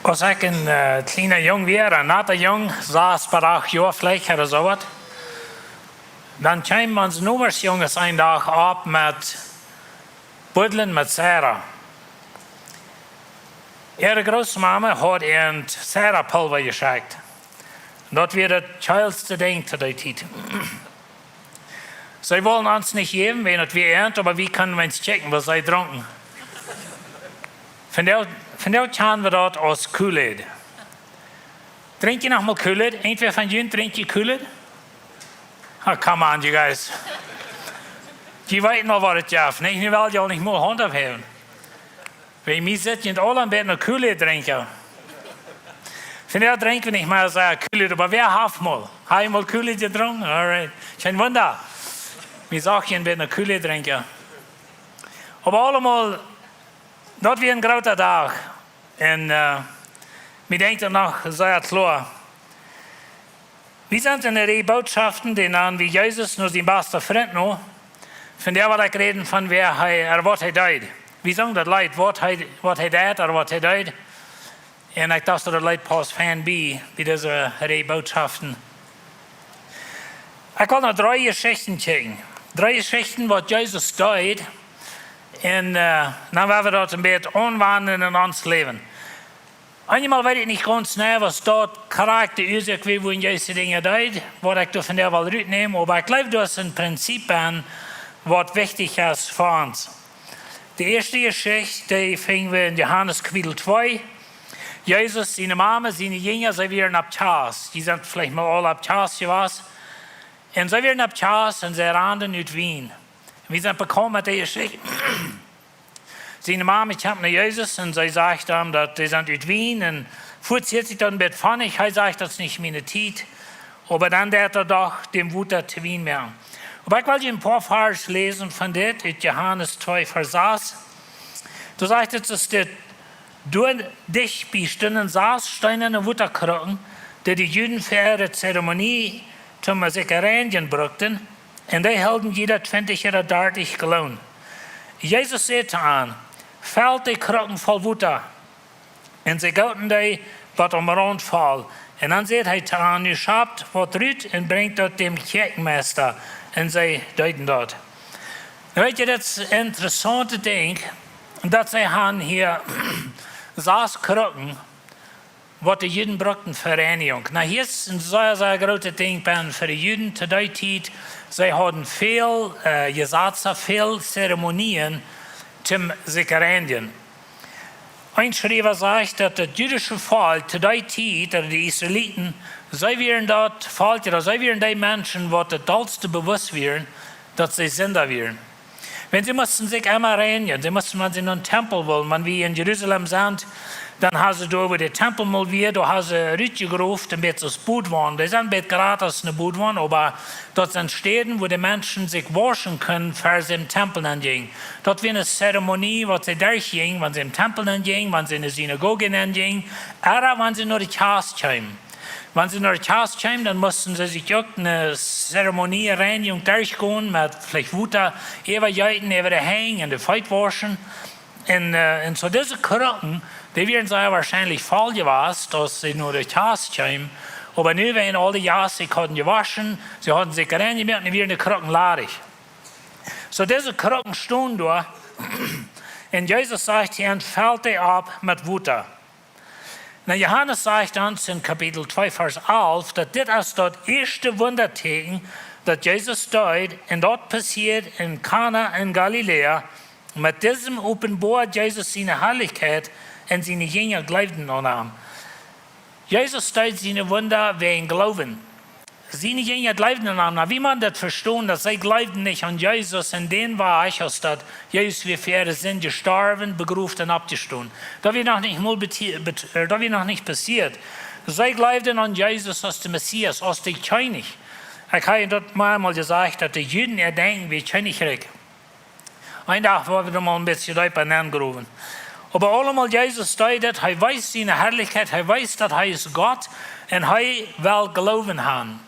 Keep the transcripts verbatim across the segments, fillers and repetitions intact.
Aus ekj een äh, kjliena Jung wia, een natta Jung, sass bie acht Joa veleicht ooda soo waut, dan kjeemen onse Nobaschjunges een Dach opp met Buddlen met Sera. Äare Grootmama haud an Sera-Pulva jeschekjt. Daut wia daut kjeelste Dinkj to dee Tiet. See wullen ons nich jäwen, wiels daut wia äant, oba wie kunnen weens kjikjen, waut see drunken. Vondoag, vondoag kjanen wie daut aus Kool-Aid. Drinkj jie noch mol Kool-Aid? Irjentwäa von junt drinkjt Kool-Aid? Oh, come on, you guys. Jie weeten aul, waut et jeft, nä? Nu well jie aul nich mol Haunt opphäwen. Bie mie sitt jie aula een bät no Kool-Aid drinkjen. Vondoag drinkj wie nich mea soo Kool-Aid, oba wäa haft mol? Hab jie mol Kool-Aid jedrunken? Alright. Kjeen Wunda. Mie sach jie een bät no Kool-Aid drinkjen. Oba aulemol, daut wia een groota Dach. Un äh, mie denkjt daut noch sea kloa. Wie sent en de Reaj Bootschoften, dee nanen wie Jesus no sien basta Frint no. Vondoag well ekj räden von wäa hee, ooda waut hee deed. Wie sungen daut Leet, waut hee, waut hee deed, ooda waut hee deed. Un ekj docht, daut Leet pausst fein bie, bie dise Reaj Bootschoften. Ekj well no dree Jeschichten kjikjen. Dree Jeschichten, waut Jesus deed. Un äh, dan woa wie daut een bät aunwenjen en ons Läwen. Eenjemol weet ekj nich gaunz jeneiw, aus daut krakjt de Uasoak wia, wuarom Jesus Dinja deed, waut ekj doa vondoag well rutnämen, oba ekj jleew, daut es een Prinzip aun, waut wichtich es fa ons. De ieeschte Jeschicht, dee finj wie en Johanes Kapitel twee. Jesus, siene Mama, siene Jinja, see wieren opp Kjast. Jie sent veleicht mol aul opp Kjast jewast. Un see wieren opp Kjast un see randen ut Wien. Wie sent bekaunt met dee Jeschicht. Siene Mama kjemt no Jesus un see sajcht am, daut dee sent ut Wien un fuaz sikj daut een bät fonnich. Hee sajcht, daut es nich miene Tiet. Oba dan deit hee doch dän Wota to Wien moaken. Oba ekj well junt een poa Varsch läsen von dit, ut Johanes twee, Varsch sas. Doa sajcht et, es dit: Doa dicht bie stunden sas steenane Wotakrucken, dee de Juden fa äare Zeremonie toom sikj reinjen brukten, un dee hilden jieda twintich ooda dartich Gallon. Jesus säd to an: Felt de Krucken voll Wota. Un see gooten dee bat aum Raunt voll. Un dan säd hee to an: Nu schept waut rut un brinjt daut däm Kjoakjenmeista. Un see deeden daut. Nu weet jie, daut es een interessauntet Dinkj, daut see han hia sas Krucken, waut de Juden brukten fa Reinijunk. Nu, hia es een sea, sea grootet Dinkj bie fa de Juden to dee Tiet. See hauden väl äh, Jesazen, väl Zeremonien, toom sikj reinjen. Een Schriewa sajcht, daut daut judische Volkj to dee Tiet, ooda de Israeliten, see wieren daut Volkj, ooda see wieren dee Menschen, waut daut dollste bewusst wieren, daut see Sinda wieren. Wan see musten sikj emma reinjen, see musten, wan see nom Tempel wullen, wan wie en Jerusalem sent, dan haben see doa, wua de Tempel mol wia, doa haben see rutjegroft, een bät aus Bodwannen. Dee sent een bät jrata aus eene Bodwann, oba daut sent Städen, wua de Menschen sikj wauschen kunnen, ver see em Tempel nenjinjen. Daut wia eene Zeremonie, waut see derchjinjen, wan see em Tempel nenjinjen, wan see en de Sinagoge nenjinjen, ooda wan see no de Kjast kjeemen. Wan see no de Kjast kjeemen, dan musten see sikj uk eene Zeremonie Reinijunk derchgonen, met veleicht Wota äwajeeten äwa de Henj un de Feet wauschen. Un äh, un soo dise Krucken, dee wieren sea woarschienlich voll jewast, aus see no de Kjast kjeemen. Oba nu wieren aul de Jast, see hauden jewoschen, see hauden sikj reinjemoakt, nu wieren de Krucken ladich. Soo dise Krucken stunden doa. Un Jesus sajcht hia: Felt dee opp met Wota. Nu, Johanes sajcht ons en Kapitel twee, Varsch alf, daut dit es daut ieeschte Wundatieekjen, daut Jesus deed, un daut passieed en Kana en Galiläa. Met disem openboad Jesus siene Harlichkjeit, un siene Jinja jleewden aun am. Jesus deed siene Wunda wäajen Gloowen. Siene Jinja jleewden aun am. Nu, wie motten daut vestonen, daut see jleewden nich aun Jesus un dän Wajch, aus daut Jesus wia fa äare Sind jestorwen, begroft un oppjestonen. Daut wia noch nich mol beti-, bet-, äh, daut wia noch nich passieet. See jleewden aun Jesus aus dän Messias, aus dän Kjennich. Ekj hab daut mol, mol jesajcht, daut de Juden äa Denkjen wia kjennichrikj. Een Dach woa wie doa mol een bät deepa nengrowen. Oba aulemol, Jesus deed daut, hee wees siene Harlichkjeit, hee wees, daut hee es Gott, un hee well Gloowen haben.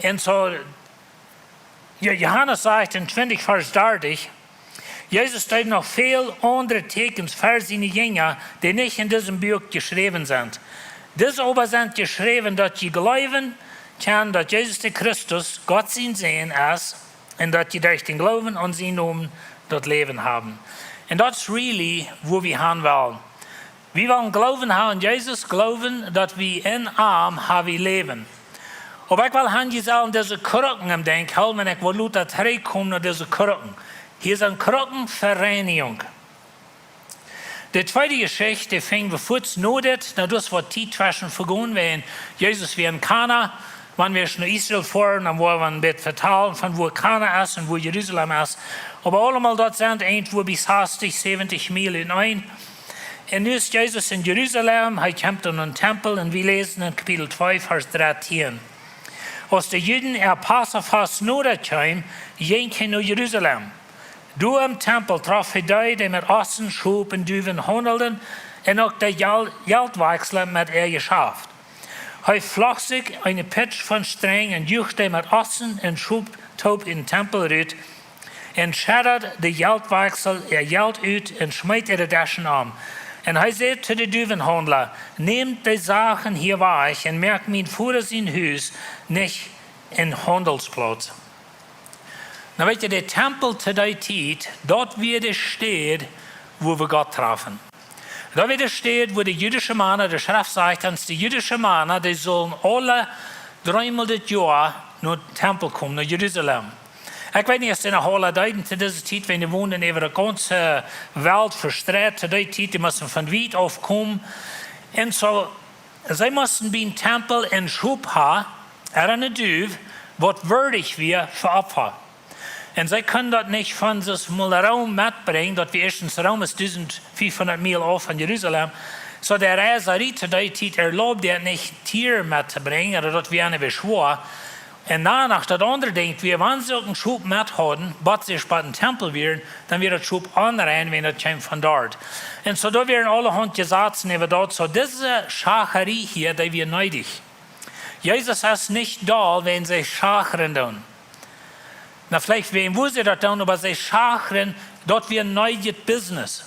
Un soo, Jo-, Johanes sajcht en twintich Varsch dartich: Jesus deed noch väl aundre Tieekjens fa siene Jinja, dee nich en disem Buak jeschräwen sent. Dise oba sent jeschräwen, daut jie jleewen kjennen, daut Jesus de Christus, Gott sien Sän es, un daut jie derch dän Gloowen aun sienen Nomen daut Läwen haben. Un daut es really, wua wie han wellen. Wie wellen Gloowen haben aun Jesus, jleewen, daut wie en am haben Läwen. Oba ekj well han, jie sellen dise Krucken em Denkj hoolen, un ekj well lota trigj komen no dise Krucken. Hia sent Krucken, Vereinigung. De tweede Jeschicht, dee finj wie fuaz no dit, nu daut es waut Tiet tweschen vegonen, wan Jesus wia en Kana, wan wie no Israel foaren, dan woa wie een bät vetalen von wua Kana es un wua Jerusalem es. Oba aulemol daut sent irjentwua bie sastich, säwentich Miel en een. Un nu es Jesus en Jerusalem, hee kjemt en dän Tempel, un wie läsen en Kapitel twee, Varsch dartieen. Aus de Juden äa Passafast noda kjeem, jinkj hee no Jerusalem. Doa em Tempel trof hee dee, dee met Ossen, Schop un Duwen haundelden, un uk de Jel-, Jeltwakjsla met äa jeschaft. Hee flocht sikj eene Pitsch von Strenj un juach dee met Ossen un Schop toop em Tempel rut, un schedad de Jeltwakjsla äa Jelt ut un schmeet äare Deschen om. Un hee säd to de Duwenhaundla: "Nämt dee Sachen hia wajch un moakt mien Voda sien Hus nich een Haundelsplauz." Nu weet jie, de Tempel to dee Tiet, daut wia de Städ, wua wie Gott trafen. Daut wia de Städ, wua de jüdische Mana, de Schreft sajcht ons, de jüdische Mana, dee sullen aule dreemol daut Joa no dän Tempel komen, no Jerusalem. Ekj weet nich, aus dee noch aule deeden to dise Tiet, wan dee wonden äwa de gaunze Welt vestreit to dee Tiet, dee musten von wiet auf komen. Un soo, see musten biem Tempel een Schop haben, ooda eene Duw, waut wieedich wia fa Opfa. Un see kunnen daut nich von soo mol Rom metbrinjen, daut wia ieeschtens, Rom es dusent fiefhundat Miel auf von Jerusalem. Soo de Reiserei to dee Tiet erlaubd daut nich, Tieren mettobrinjen, ooda daut wia een bät schwoa. Un dan noch daut aundre Dinkj wia, wan see uk een Schop met hauden, bat see biem Tempel wieren, dan wia daut Schop onrein, wan daut kjeem von doa. Un soo doa wieren aulahaunt Jesazen äwa daut, soo dise Schacherei hia, dee wia needich. Jesus es nich doll, wan see schachren doonen. Nu, veleicht wan woo see daut doonen, oba see schachren, daut wia een needjet Business.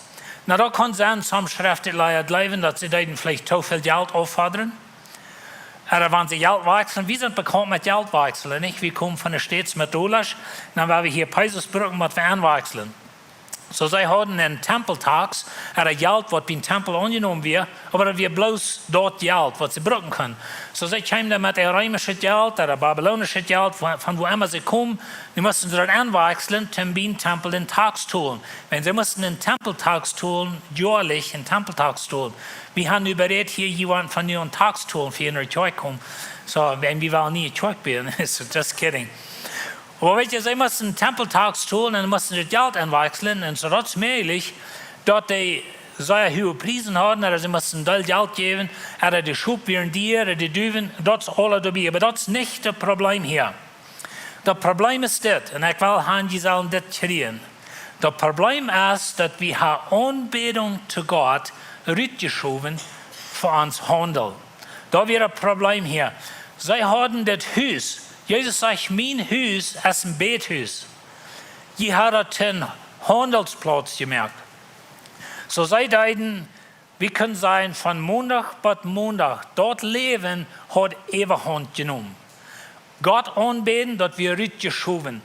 Nu, daut kaun sennen, some Schreftlearde jleewen, daut see deeden veleicht too väl Jelt auffodren. Ooda wan see Jelt wajchseln, wie sent bekaunt met Jelt wajchseln, nich? Wie komen von de States met Dollasch, dan woa wie hia Pesos brucken, waut wie aunwajchseln. Soo, see hauden eene Tempeltax, ooda Jelt, waut biem Tempel aunjenomen wia, oba daut wia bloos daut Jelt, waut see brucken kunnen. Soo, see kjeemen dan met äa reemischet Jelt, ooda babyloonischet Jelt, von, von wua emma see komen, dee musten see dan aunwajchseln, toom biem Tempel dän Tax tolen. Wan see musten dän Tempeltax tolen, joalich dän Tempeltax tolen. Wie haben nu berät hia, jie woaren von nu aun Tax tolen, fa jie no de Kjoakj komen. Soo, wan wie wellen nich Kjoakj buen, so just kidding. Oba weet jie, see musten Tempeltax tolen un musten daut Jelt aunwajchseln. Un soo daut es mäajlich, daut dee sea huage Priesen hauden, ooda see musten väl Jelt jäwen, ooda de Schop wieren dia, ooda de Duwen, daut es aule doabie. Oba daut es nich daut Problem hia. Daut Problem es dit, un ekj well han, jie sellen dit kjrieen. Daut Problem es, daut wie haben Aunbädunk to Gott rutjeschowen fa ons Haundel. Daut wia daut Problem hia. See hauden daut Hus. Jesus sajcht: "Mien Hus es een Bädhus." Jie haben daut een Haundelsplauz jemoakt. Soo see deeden, wie kjennen sajen, von Mondach bat Mondach, daut Läwen haud Äwahaunt jenomen. Gott aunbäden, daut wia rutjeschowen.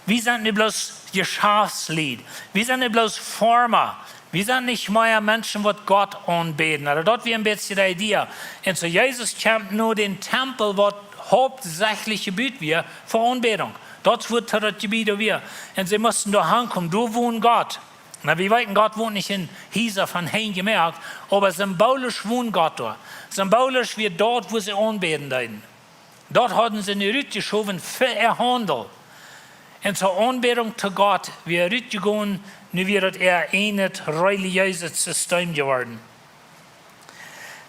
Wie sent nu bloos Jeschaftslied. Wie sent nu bloos Forma. Wie sent nich mea Menschen, waut Gott aunbäden. Ooda daut wia een bät de Idee. Un soo Jesus kjeem no dän Tempel, waut hauptsächlich jebut wia fa Aunbädunk. Daut wort to daut Jebied wia. Un see musten doa hankomen, doa wond Gott. Nu, wie weeten, Gott wond nich en Hiesa von Henj jemoakt, oba symbolisch wond Gott doa. Symbolisch wia daut, wua see aunbäden deeden. Daut hauden see nu rutjeschowen fa äa Haundel. Un soo Aunbädunk to Gott wia rutjegonen, nu wia daut äa eejnet relijeeset System jeworden.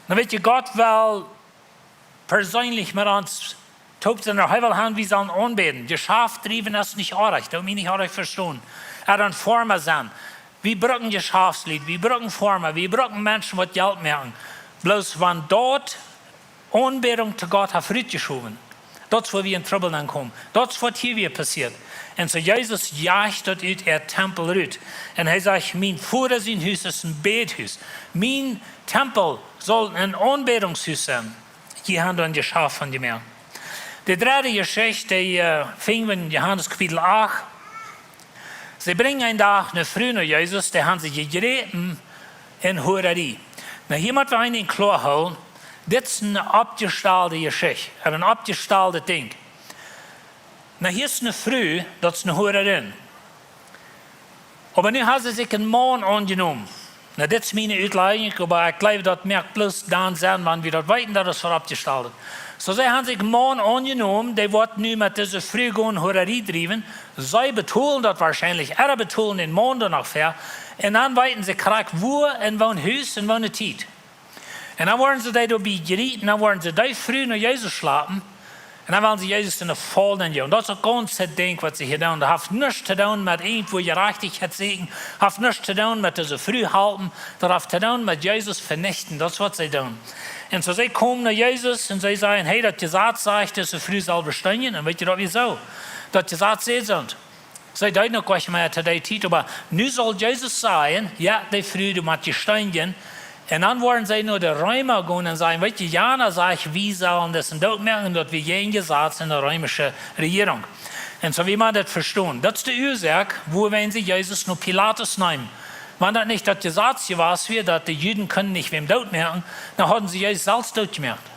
Nu weet jie, Gott well perseenlich met ons toop sennen, hee well han, wie sellen aunbäden. Jeschaft driewen es nich oajch, daut mie nich oajch vestonen. Ooda een Forma sennen. Wie brucken Jeschaftslied, wie brucken Forma, wie brucken Menschen, waut Jelt moaken. Bloos wan daut Aunbädunk to Gott haft rutjeschowen, Daut es wua wie en Trubbel aunkomen. Daut es waut hia wada passieet. Un soo Jesus jajcht daut ut äa Tempel rut. Un hee sajcht: "Mien Voda sien Hus es een Bädhus. Mien Tempel saul een Aunbädungshus sennen." Hia haben wie een Jeschaft von jemoakt. De dredde Jeschicht, dee, äh, finj wie en Johanes Kapitel acht. See brinjen een Dach eene Fru no Jesus, dee haft sikj jejräpen en Hurarie. Nu, hia mott wie een Dinkj kloa hoolen. Dit es eene oppjestalde Jeschicht, ooda een oppjestaldet Dinkj. Nu, hia es eene Fru, daut es eene Hurarie. Oba nu haft see sikj een Maun aunjenomen. Nu, dit es miene Utlajenkj, oba ekj jleew, daut moakt bloos dan Senn, wan wie daut weeten, daut es waut oppjestaldet. Soo, see haft sikj een Maun aunjenomen, dee woat nu met dise Fru gonen Hurarie driewen. See betolen daut woarschienlich, äa betolen dän Maun doa noch väa. Un dan weeten see krakjt wua un waut een Hus un waut eene Tiet. Un dan woaren see dee doabie jriepen, dan woaren see dee Fru no Jesus schleppen. Un dan wellen see Jesus en de Faul nämen. Daut es uk gaunz daut Dinkj waut see hia doonen. Daut haft nuscht to doonen met irjentwua Jerajchtichkjeit sieekjen. Haft nuscht to doonen met dise Fru halpen. Daut haft to doonen met Jesus venichten. Daut es waut see doonen. Un soo see komen no Jesus un see sajen: "Hey, daut Jesaz sajcht, dise Fru saul besteenen." Un weet jie daut, woo? Daut Jesaz sajcht soo. See deeden uk nich mea to dee Tiet, oba nu saul Jesus sajen: "Jo, dee Fru, dee mott jesteent." Un dan woaren see no de Reema gonen un sajen: "Weet jie, jana sajcht, wie sellen disen doot moaken, daut wia jäajen Jesaz en de reemische Rejierunk." Un soo wie wie daut vestonen, daut es de Uasoak, wuarom see Jesus no Pilatus neemen. Wan daut nich daut Jesaz jewast wia, daut de Juden kunnen nich wäm doot moaken, dan hauden see Jesus selfst doot jemoakt.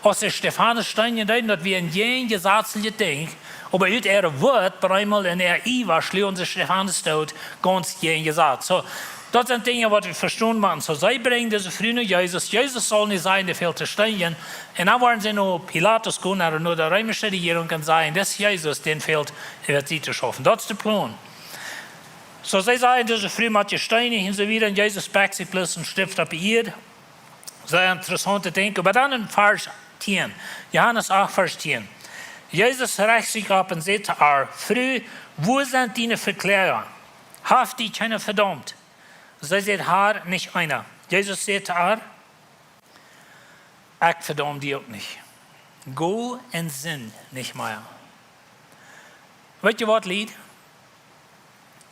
Aus see Stefanus steenen deeden, daut wia een jäajen Jesaz jedenkjt, oba ut äare Wut, bie eemol en äa Iewa, schluagen see Stefanus doot, gaunz jäajen Jesaz. Soo, daut sent Dinja waut wie vestonen motten. Soo, see brinjen dise Fru no Jesus. Jesus saul nu sajen, dee fält to steenen. Un dan woaren see no Pilatus gonen, ooda no de reemische Rejierunk un sajen: "Dis Jesus, dän fält, hee woat sikj to schaufen." Daut es de Plon. Soo, see sajen, dise Fru mott jesteent un soo wieda. Un Jesus bäakt sikj bloos un stift opp de Ieed. Sea interessaunt to denkjen. Oba dan en Varsch tieen. Johanes acht, Varsch tieen. Jesus rajcht sikj opp un sajcht to äa: "Fru, wua sent diene Vekjläaja? Haft die kjeena vedaumt?" See sajcht: "Har, nich eena." Jesus sajcht to äa: "Ekj vedaum die uk nich. Go un sind nich mea." Weet jie waut, Lied?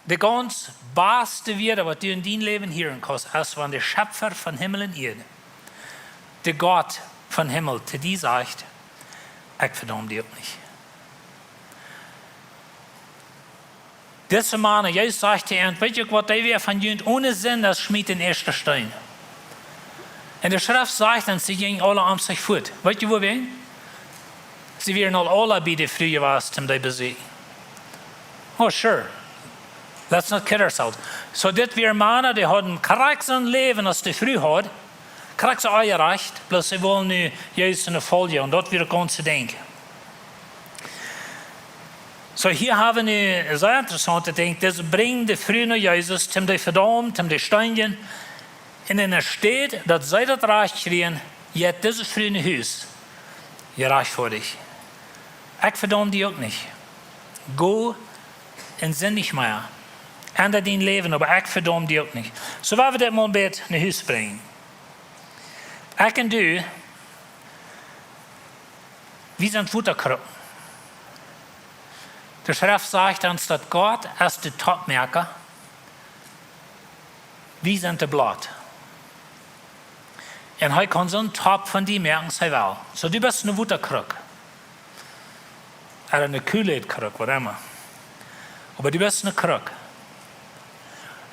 De gaunz baste Wieed waut du en dien Läwen hieren kaust, es wan de Schepfa von Himmel un Ieed, de Gott von Himmel, to die sajcht: "Ekj vedaum die uk nich." Dise Mana, Jesus sajcht to an: "Weet jie uk waut, dee wäa von junt one Sind es, schmiet dän ieeschten Steen." Un de Schreft sajcht, un see jinjen aula om sikj fuat. Weet jie wuarom? See wieren aul aula bie de Fru jewast, om dee to besieekjen. Oh, sure. Let's not kid ourselves. Soo, dit wieren Mana, dee hauden krakjt soon Läwen aus de Fru haud. Krakjt soo onjerajcht, bloos see wullen nu Jesus en de Faul nämen. Un daut wia gaunz daut Dinkj. Soo, hia haben wie nu sea interessaunt daut Dinkj. Dise brinjen de Fru no Jesus, om dee to vedaumen, om dee to steenen. Un enne Städ daut see daut Rajcht kjrieen, jeit dise Fru no Hus. Jerajchtfoadich. "Ekj vedaum die uk nich. Go un sind nich mea. Enda dien Läwen, oba ekj vedaum die uk nich." Soo, wie woaren dit mol een bät no Hus brinjen. Ekj un du, wie sent Wotakjrucken. De Schreft sajcht ons, daut Gott es de Topmoaka, wie sent de Blot. Un hee kaun soon Top von die moaken aus hee well. Soo, du best eene Wotakjruck. Ooda eene Kool-Aid-Kruck, whatever. Oba du best eene Kruck.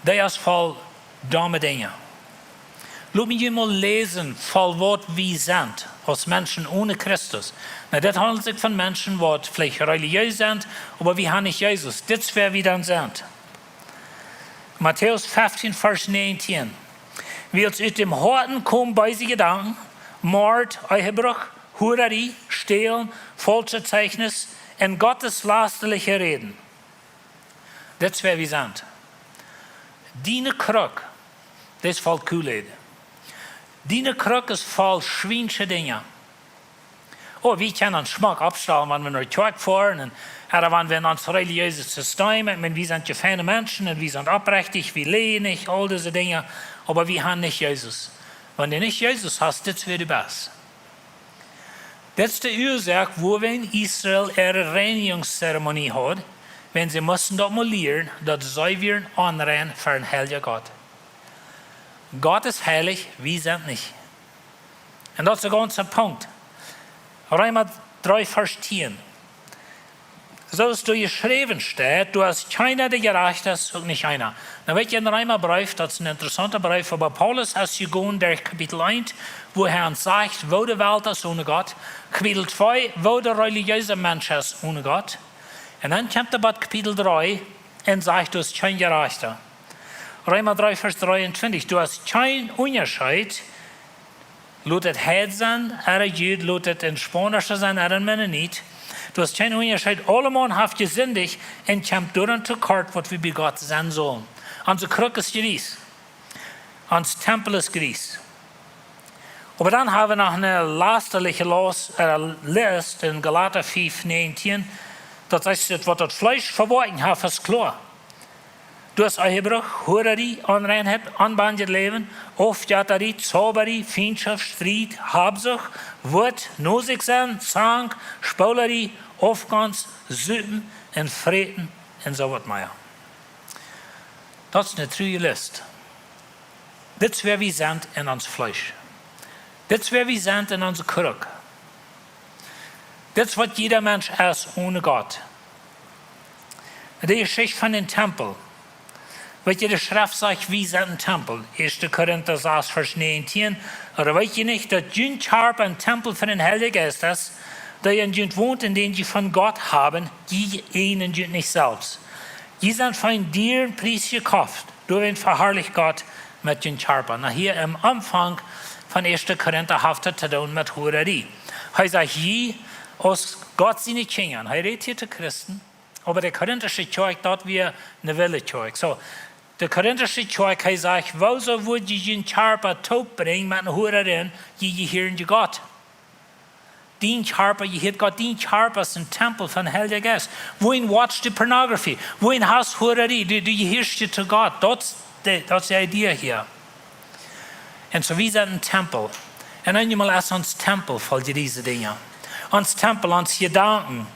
Dee es voll domme Dinja. Lot mie junt mol läsen, voll waut wie sent, aus Menschen one Christus. Nu, dit haundelt sikj von Menschen, waut veleicht relijees sent, oba wie haben nich Jesus. Dit es wäa wie dan sent. Matäus feftieen, Varsch näajentieen. "Wiels ut däm Hoaten komen beese Jedanken, Mort, Ehebruch, Hurarie, Stälen, faulschet Zeichnis un gotteslästerliche Räden." Dit es wäa wie sent. Diene Kruck, dee es voll Kool-Aid. Diene Kruck es voll schwiensche Dinja. Oh, wie kjennen ons schmock oppstalen, wan wie no de Kjoakj foaren, un, ooda wan wie en ons relijeeset System, ekj meen, wie sent je feine Menschen, un wie sent oprechtich, wie läajen nich, aul dise Dinja, oba wie haben nich Jesus. Wan du nich Jesus hast, dit es wäa du best. Dit es de Uasoak, wuarom Israel äare Reinigungszeremonie haud, wan see musten daut mol lieren, daut see wieren onrein fa een heiljen Gott. Gott es heilich, wie sent nich. Un daut es de gaunze Punkt. Reema dree, Varsch tieen. Soo aus doa jeschräwen steit: "Du hast keiner, der gerecht ist, auch nicht einer." Nu weet jie, en Reemabreef, daut es een interessaunta Breef, oba Paulus es jegonen derch Kapitel eent, wua hee ons sajcht, woo de Welt es one Gott. Kapitel twee, woo de relijeese Mensch es one Gott. Un dan kjemt hee bie Kapitel dree un sajcht: "Du hast kjeen Jerajchta." Reema dree, Varsch dreeuntwintich: "Du hast kjeen Unjascheet, lot et Heid sennen ooda Jud, lot et een Spaunischa sennen ooda een Mennonit. Du hast kjeen Unjascheet, aulemaun haft jesindicht un kjemt doaraun to kort, waut wie bie Gott sennen sullen." Onse Kruck es jries. Ons Tempel es jries. Oba dan hab wie noch eene lastaliche Los-, äh, List en Galata fief, näajentieen. Daut sajcht, waut daut Fleesch vewoakjen haft, es kloa. Du hast Ehebruch, Hurarie, Onreinheit, onbendjet Läwen, Aufjettarie, Zaubarie, Fientschoft, Striet, Habsucht, Wut, no sikj sennen, Zank, Spolarie, Aufgonst, Supen un Fräten un soo waut mea. Daut es eene trurje List. Dit es wäa wie sent en ons Fleesch. Dit es wäa wie sent en onse Kruck. Dit es waut jieda Mensch es one Gott. De Jeschicht von dän Tempel. Weet jie, de Schreft sajcht, wie sent een Tempel. Ieeschte Korinta sas, Varsch näajentieen. Ooda weet jie nich, daut jun Kjarpa een Tempel von dän Heiljen Jeist es, dee en junt wont un dän jie von Gott haben, jie eajnen junt nich selfst. Jie sent fa een dieren Pries jekoft, doawäajen veharlicht Gott met jun Kjarpa. Nu, hia em Aunfank von Ieeschte Korinta haft et to doonen met Hurarie. Hee sajcht, jie aus Gott siene Kjinja. Hee rät hia to Christen, oba de korintische Kjoakj, daut wia eene wille Kjoakj. Soo, de korintische Kjoakj, hee sajcht, wuarom wudd jie jun Kjarpa toopbrinjen met eene Hurarin, jie jehieren Gott? Dien Kjarpa jehieet Gott, dien Kjarpa es een Tempel von dän Heiljen Jeist. Wuarom watchst du Pornografie? Wuarom hast Hurarie? Du, du jehieescht to Gott. Daut es de, daut es de Idee hia. Un soo, wie sent een Tempel. Un eenjemol es ons Tempel voll jriese Dinja. Ons Tempel, ons Jedanken.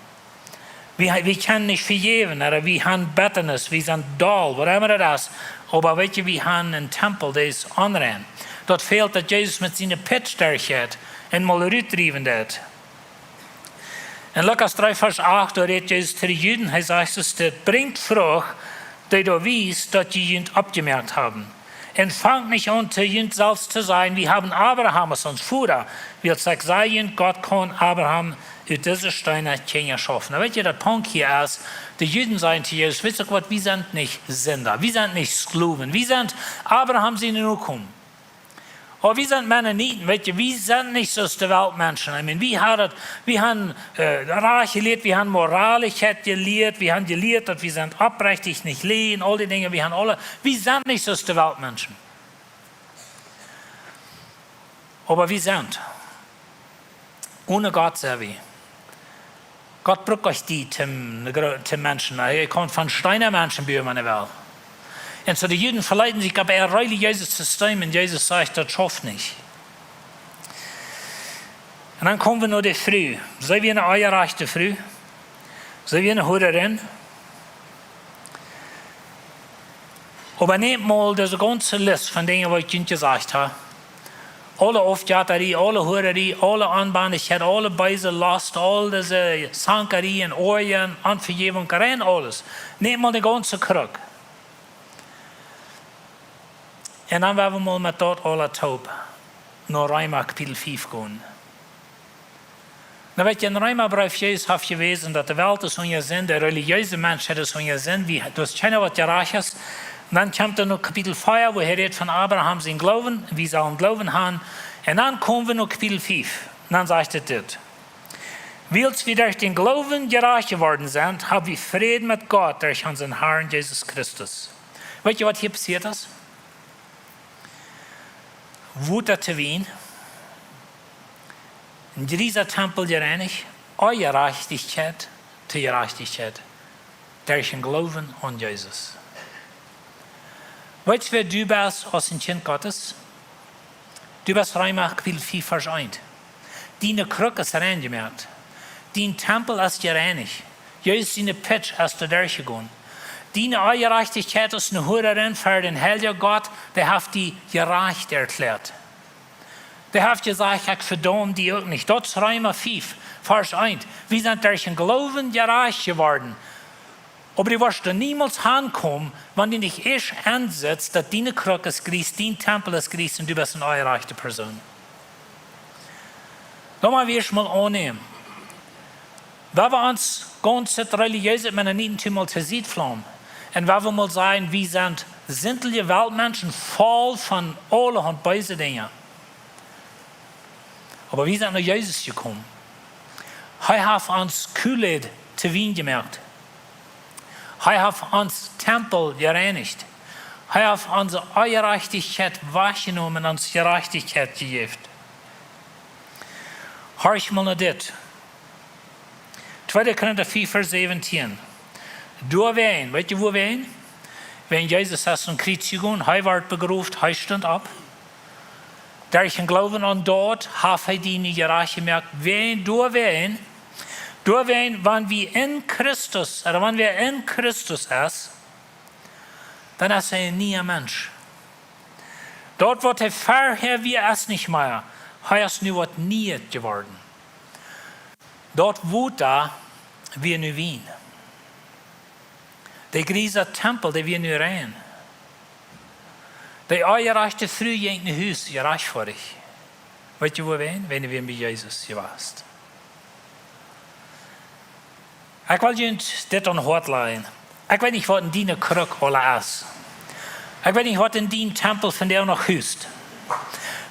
Wie, wie kjennen nich vejäwen, ooda wie haben Bittnis, wie sent doll, whatever it is. Oba weet jie, wie haben een Tempel, dee es onrein. Daut fält, daut Jesus met siene Pitsch derchjeit un mol rutdriewen deed. En Lukas dree, Varsch acht, doa rät Jesus to de Juden, hee sajcht, es dit: "Brinjt Frucht, dee doa wiest, daut jie junt oppjemoakt haben. Un fangt nich aun, to junt selfst to sajen: Wie haben Abraham aus ons Voda. Wiels ekj saj junt, Gott kaun Abraham ut dise Steena Kjinja schaufen." Nu weet jie, daut Punkt hia es, de Juden sajen to Jesus: "Weetst uk waut, wie sent nich Sinda, wie sent nich Sklowen, wie sent Abraham siene Nokomen. Oba wie sent Mennoniten, weet jie, wie sent nich soo aus de Weltmenschen. I mean, wie haben, wie haben, äh, Rajcht jelieet, wie haben Moralischkjeit jelieet, wie haben jelieet, daut wie sent oprechtich, nich läajen, aul dee Dinja, wie haben aule, wie sent nich soo aus de Weltmenschen." Oba wie sent. One Gott sent wie. Gott brukt nich die, Tim, de gro-, Tim Menschen. Hee kaun von Steena Menschen buen, wan hee well. Un soo de Juden veleeten sikj opp äa relijeeset System un Jesus sajcht, daut schauft nich. Un dan kome wie no de Fru. See wia eene onjerajchte Fru. See wia eene Hurarin. Oba nämt mol dise gaunze List von Dinja, waut ekj junt jesajcht hab. Aule Aufjettarie, aule Hurarie, aule Onbendichkjeit, aule beese Lost, aul dise Zankarie, Oaja, Onvejäwunk, rein aules. Nämt mol de gaunze Kruck. Un dan woa wie mol met daut aula toop no Reema Kapitel fief gonen. Nu weet jie, en Reemabreef, Jesus haft jewäsen, daut de Welt es unja Sind, de relijeese Menschheit es unja Sind, wie, doa es kjeena waut jerajcht es. Un dan kjemt hee no Kapitel vea, wua hee rät von Abraham sien Gloowen, wie sellen Gloowen haben. Un dan kome wie no Kapitel fief. Un dan sajcht et dit: "Wiels wie derch dän Gloowen jerajcht jeworden sent, haben wie Fräd met Gott derch onsen Harn Jesus Christus." Weet jie, waut hia passieet es? Wota to Wien, een jriesa Tempel jereinicht, Onjerajchtichkjeit to Jerajchtichkjeit, derch dän Gloowen aun Jesus. Weetst, wäa du best aus een Kjint Gottes? Du best Reema Kapitel fief, Varsch eent. Diene Kruck es rein jemoakt. Dien Tempel es jereinicht. Jesus siene Pitsch es doa derchjegonen. Diene Onjerajchtichkjeit aus eene Huarin ver dän heiljen Gott, dee haft die jerajcht erkjläat. Dee haft jesajcht: "Ekj vedaum die uk nich." Daut es Reema fief, Varsch eent. Wie sent derch dän Gloowen jerajcht jeworden. Oba du woascht doa niemols hankomen, wan du nich ieescht ensitst, daut diene Kruck es jresich, dien Tempel es jresich un du best eene onjerajchte Persoon. Lot mie ieescht mol aunnämen. Wan wie ons gaunzet relijeeset Mennonitentum mol to Sied flaumen, un wan wie mol sajen, wie sent sintelje Weltmenschen, voll von aulahaunt beese Dinja. Oba wie sent no Jesus jekomen. Hee haft ons Kool-Aid to Wien jemoakt. Hee haft ons Tempel jereinicht. Hee haft onse Onjerajchtichkjeit wajchjenomen un ons Jerajchtichkjeit jejäft. Horch mol no dit. Tweede Korinta fief, Varsch säwentieen. Doawäajen, weet jie wuawäajen? Wäajen Jesus es aum Kjriez jegonen, hee wort begroft, hee stunt opp. Derch dän Gloowen aun daut haft hee die nu jerajcht jemoakt. Wäajen, doawäajen, doawäajen, wan wie en Christus, ooda wan wäa en Christus es, dan es hee een niea Mensch. Daut, waut hee verhäa wia, es nich mea. Hee es nu waut Nieet jeworden. Daut Wota wia nu Wien. De jrieeja Tempel, dee wia nu rein. De onjerajchte Fru jinkj no Hus, jerajchtfoadich. Weet jie wuawäajen? Wäajen wie bie Jesus jewast. Ekj well junt dit aum Hoat lajen. Ekj weet nich, waut en diene Kruck aula es. Ekj weet nich, waut en dien Tempel vondoag noch hust.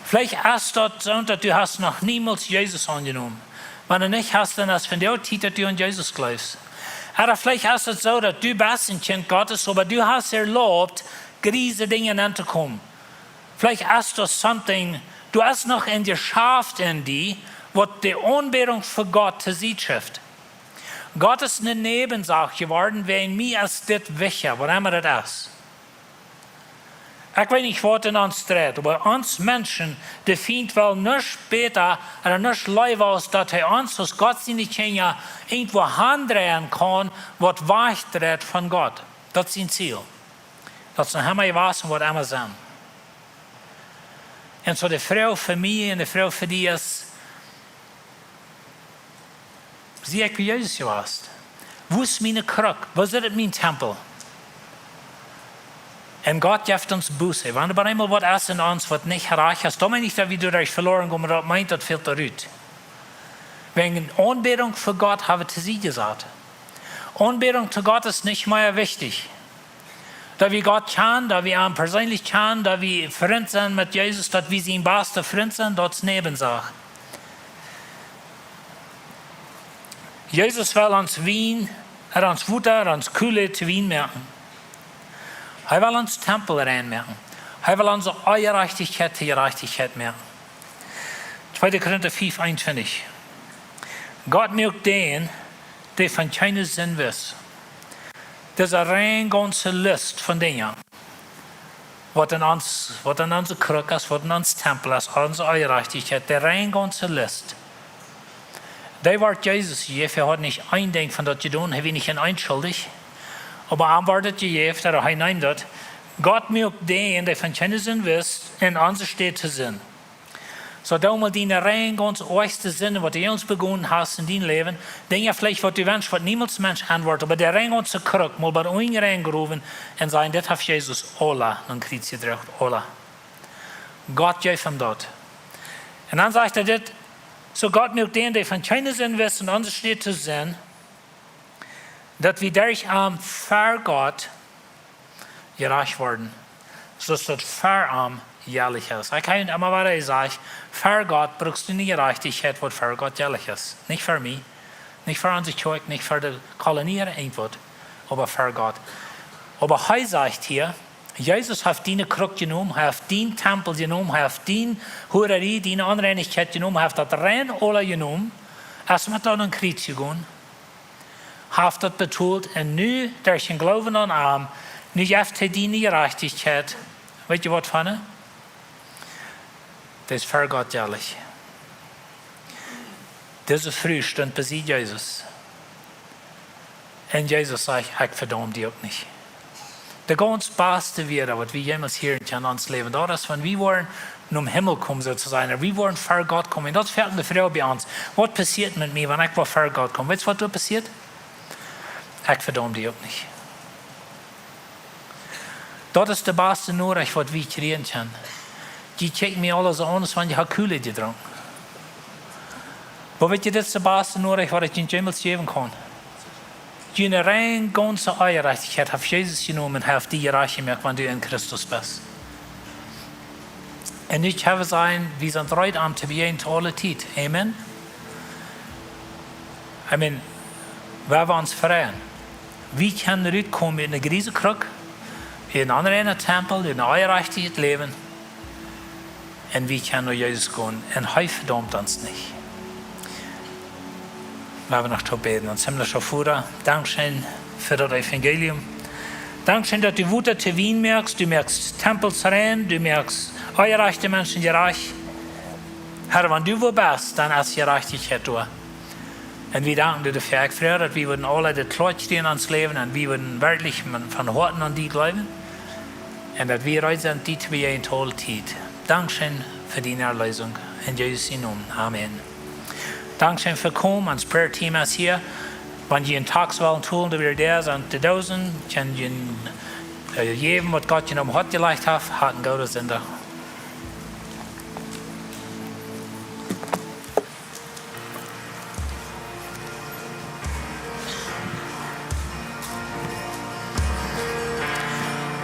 Veleicht es daut soo, daut du hast noch niemols Jesus aunjenomen. Wan du nich hast, dan es vondoag Tiet, daut du aun Jesus jleefst. Ooda veleicht es daut soo, daut du best een Kjint Gottes, oba du hast erlaubt, jrieeje Dinja auntokomen. Veleicht es daut something, du hast noch een Jeschaft en die, waut de Aunbädunk fa Gott to Sied schuft. Gott es eene Näwensach jeworden, wäajen mie es dit wichtja, waut emma daut es. Ekj weet nich, waut en ons dreit, oba ons Menschen, dee finjt woll nuscht bäta ooda nuscht leewa, aus daut hee ons aus Gott siene Kjinja irjentwua handreien kaun, waut wajchdreit von Gott. Daut es sien Ziel. Daut es noch emma jewast un woat emma sennen. Un soo de Froag fa mie un de Froag fa die es: Sie ekj bie Jesus jewast? Wua es miene Kruck? Wua es mien Tempel? Un Gott jeft ons Buße. Wan doa eemol waut es en ons, waut nich rajcht es, dan meen ekj nich, daut wie doaderch veloaren gonen, oba daut meent, daut fält doarut. Wäajen Aunbädunk fa Gott hab wie to Sied jesat. Aunbädunk to Gott es nich mea wichtich. Daut wie Gott kjanen, daut wie am perseenlich kjanen, daut wie Frind sent met Jesus, daut wie sien basta Frind sent, daut es Näwensach. Jesus well ons Wien, hee well ons Wota, hee well ons Kool-Aid to Wien moaken. Hee well ons Tempel rein moaken. Hee well onse Onjerajchtichkjeit to Jerajchtichkjeit moaken. Tweede Korinta fief, eenuntwintich. Gott muak dän, dee von kjeene Sind wist. Daut es eene rein gaunze List von Dinja, waut en ons, waut en onse Kruck es, waut en ons Tempel es, onse Onjerajchtichkjeit, de rein gaunze List. Dee wort Jesus jejäft, hee haud nich een Dinkj von daut jedonen, hee wia nich en eent schuldich. Oba am wort daut jejäft, daut hee neem daut. Gott muak dän, dee von kjeene Sind wist, en onse Städ to Sind. Soo, doo mol diene rein gaunz oajchste Sind, waut du ons begonen hast en dien Läwen, Dinja veleicht, waut du wenschst, waut niemols Mensch aunwort, oba de rein gaunze Kruck mol bie ons rein growen un sajen: "Dit haft Jesus aula aum Kjriez jedroagen, aula." Gott jeef am daut. Un dan sajcht hee dit: "Soo Gott muak dän, dee von kjeene Sind wist, en onse Städ to Sind, daut wie derch am ver Gott jerajcht worden, soo aus daut ver am jellich es." Ekj hab emma wada jesajcht, ver Gott brukst du nich Jerajchtichkjeit, waut ver Gott jellich es. Nich ver mie, nich ver onse Kjoakj, nich ver de Kolonie, irjentwaut, oba ver Gott. Oba hee sajcht hia, Jesus haft diene Kruck jenomen, hee haft dien Tempel jenomen, hee haft dien Huararie, diene Onreinichkjeit jenomen, hee haft daut rein aula jenomen, es met daut aum Kjriez jegonen, haft daut betolt un nu, derch dän Gloowen aun am, nu jeft hee diene Jerajchtichkjeit, weet jie waut von? Daut es ver Gott jellich. Dise Fru stunt bie Jesus. Un Jesus sajcht: "Ekj vedaum die uk nich." De gaunz baste Wieed, waut wie jemols hieren kjennen en ons Läwen, daut es, wan wie woaren nom Himmel komen, soo to sajen, un wie woaren ver Gott komen. Un daut es foaken de Froag bie ons: "Waut passieet met mie, wan ekj woa ver Gott komen?" Weetst, waut doa passieet? "Ekj vedaum die uk nich." Daut es de baste Norecht, waut wie kjrieen kjennen. Jie kjikjen mie aule soo aun, aus wan jie ha Kola jedrunken. Oba weetst, dit es de baste Norecht, waut ekj junt jemols jäwen kaun. June rein gaunze Onjerajchtichkjeit haft Jesus jenomen un haft die jerajcht jemoakt, wan du en Christus best. Un nu kjenn wie sajen, wie sent reed am to bejäajnen to aule Tiet. Amen. I mean, wie woaren ons freien. Wie kjennen rutkomen ut eene griese Kruck, ut een onreinen Tempel, ut een onjerajchtet Läwen. Un wie kjennen no Jesus gonen. Un hee vedaumt ons nich. Lot ons noch toop bäden. Ons himmlischa Voda, dankscheen fa daut Evangelium. Dankscheen, daut du Wota to Wien moakst, du moakst Tempels rein, du moakst onjerajchte Menschen jerajcht. Herr, wan du wua best, dan es Jerajchtichkjeit doa. Un wie danken die doafäa, Herr, daut wie wudden aule dit kloa kjrieen en ons Läwen un wie wudden werkjlich von Hoaten aun die jleewen. Un daut wie reed sent, die to bejäajnen to aule Tiet. Dankscheen fa diene Erleesunk. En Jesus sienen Nomen. Amen. Dankscheen fa komen. Ons prayer team es hia. Wan jie een Tax wellen holen, dan wia dee, sent de Doosen. Kjenn jie, äh, jäwen, waut Gott junt opp daut Hoat jelajcht haft. Haft een gooden Sindach.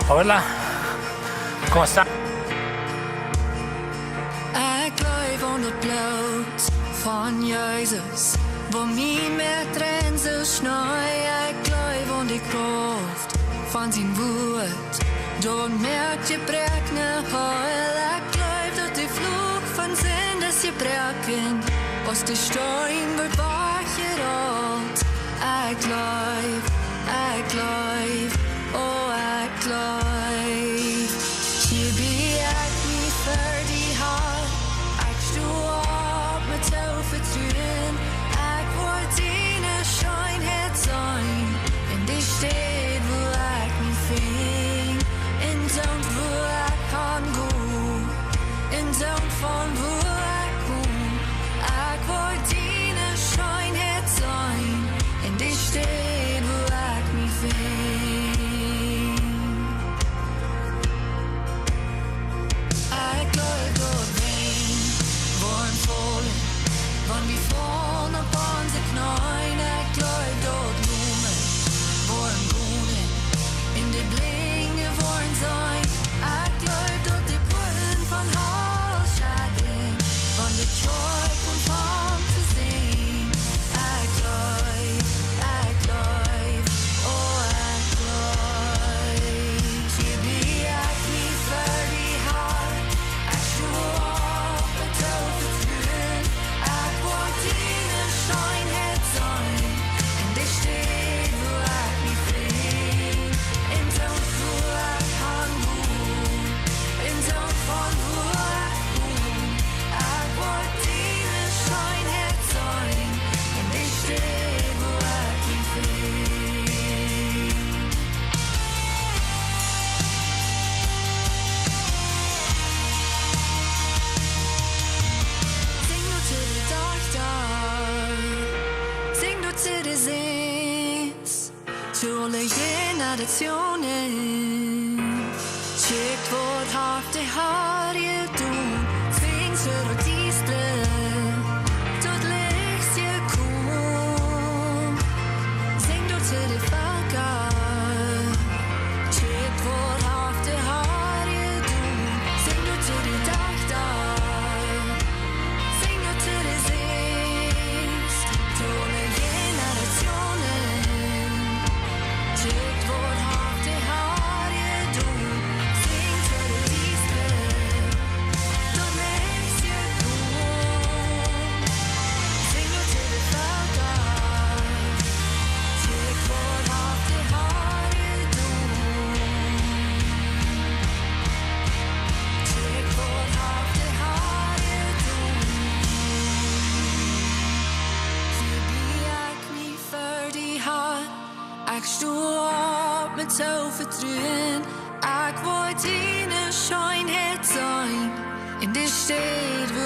Hola. ¿Cómo está? Ekj jleew aun daut Bloot von Jesus, waut mie moakt rein soo aus Schnee. Ekj jleew aun de Krauft von sien Wuat, daut moakt Jebroakne heel. Ekj jleew, daut de Fluch von Sind es jebroaken, aus de Steen wort wajchjerollt. Ekj jleew, ekj jleew, o, ekj jleew. Hia bie ekj mie ver die, Herr, ekj sto opp met too vetruen. Ekj woa diene Scheenheit seenen en de Städ, wua ekj mie befinj, un doont, wua ekj han go, un doont, von wua ekj kom. Ekj woa diene Scheenheit seenen en de Städ, wua ekj mie befinj. Ekj jleew, daut Wenj woaren faulen, wan wie faulen opp onse Kjneeen. Ekj jleew, daut Loome woaren gonen un de Blinje woaren seenen. Ekj jleew, daut de Puaten von Hal schaden, wan de Kjoakj aunfangt to sinjen. Ekj jleew, ekj jleew, o, ekj jleew. Hia bie ekj mie ver die, Herr, ekj sto opp met too vetruen. Ekj woa diene Scheenheit seenen en de Städ, wua ekj mie befinj, un doont, wua ekj han go, un doont, von wua ekj kom. Ekj woa diene Scheenheit seenen en de Städ, wua ekj mie befinj. Sinj nu to de Dajchta, sinj nu to de Sent, to aule Jenerationen. Kjikj, waut haft de Herr jedonen? Sinj to daut Diestre, daut Licht es jekomen. Sinj nu to de Velkja, kjikj, waut haft de Herr jedonen? Sinj nu to de Dajchta, sinj nu to de Sent, to aule Jenerationen. Kjikj, waut haft de Herr jedonen? Sinj to daut Diestre, Sto opp met soo Vetruen, ekj woa diene Scheenheit seenen, en de Städ